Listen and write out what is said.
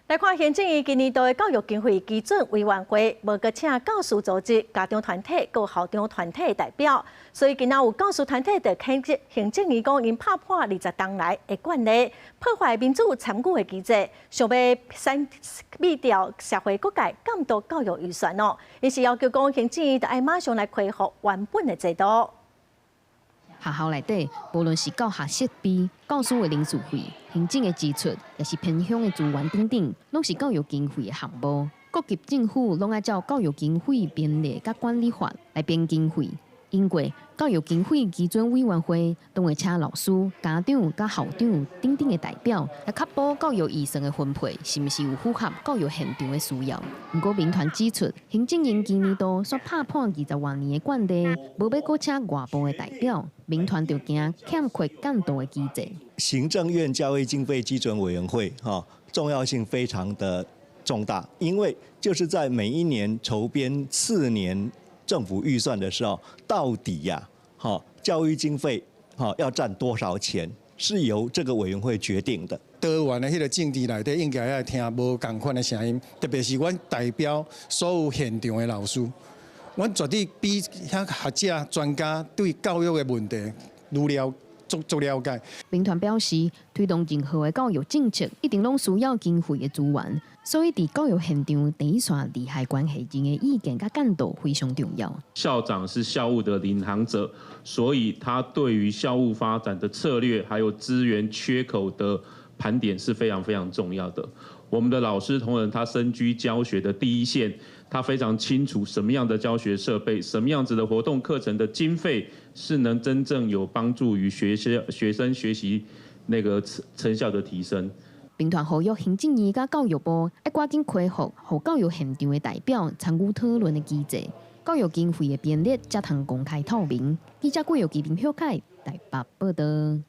來看行政院今年度的教育經費基準委員會，無閣請教師組織、家長團體、佮校長團體的代表，所以今仔有教師團體就譴責行政院講𪜶拍破20冬來的慣例，破壞民主參與的機制，想欲刪冀掉社會各界監督教育預算哦。𪜶是要求講行政院著愛馬上來恢復原本的制度。學校內底，無論是教學設備、教師的人事費、行政的支出，抑是偏鄉的資源等等，攏是教育經費的項目。各級政府攏愛照教育經費編列佮管理法來編經費。因過教育經費基準委員會攏會請老師、家長佮校長等等的代表，來確保教育預算的分配是毋是有符合教育現場的需要。毋過民團指出，行政院今年度煞拍破20外年的慣例，無欲閣請外部的代表，民團就驚欠缺監督的機制。行政院教育經費基準委員會，哈，重要性非常的重大，因為就是在每一年籌編次年政府預算的時候，到底呀，哈，教育經費，哈，要佔多少錢，是由這個委員會決定的。多元的彼个政治內底，應該愛聽無仝款的聲音，特別是阮代表所有現場的老師，阮絕對比遐學者專家對教育的問題愈了足足了解。民團表示，推動任何的教育政策，一定攏需要經費的資源，所以佇教育現場第一線利害關係人的意見佮監督非常重要。校長是校務的領航者，所以他對於校務發展的策略，還有資源缺口的盤點是非常非常重要的。我們的老師同仁，他身居教學的第一線，他非常清楚什麼樣的教學設備、什麼樣子的活動課程的經費是能真正有幫助於學生學習那個成效的提升。民團呼籲行政院佮教育部愛趕緊恢復予教育現場的代表參與討論的機制，教育經費的編列才通公開透明。記者郭玉基、林小凱台北報導。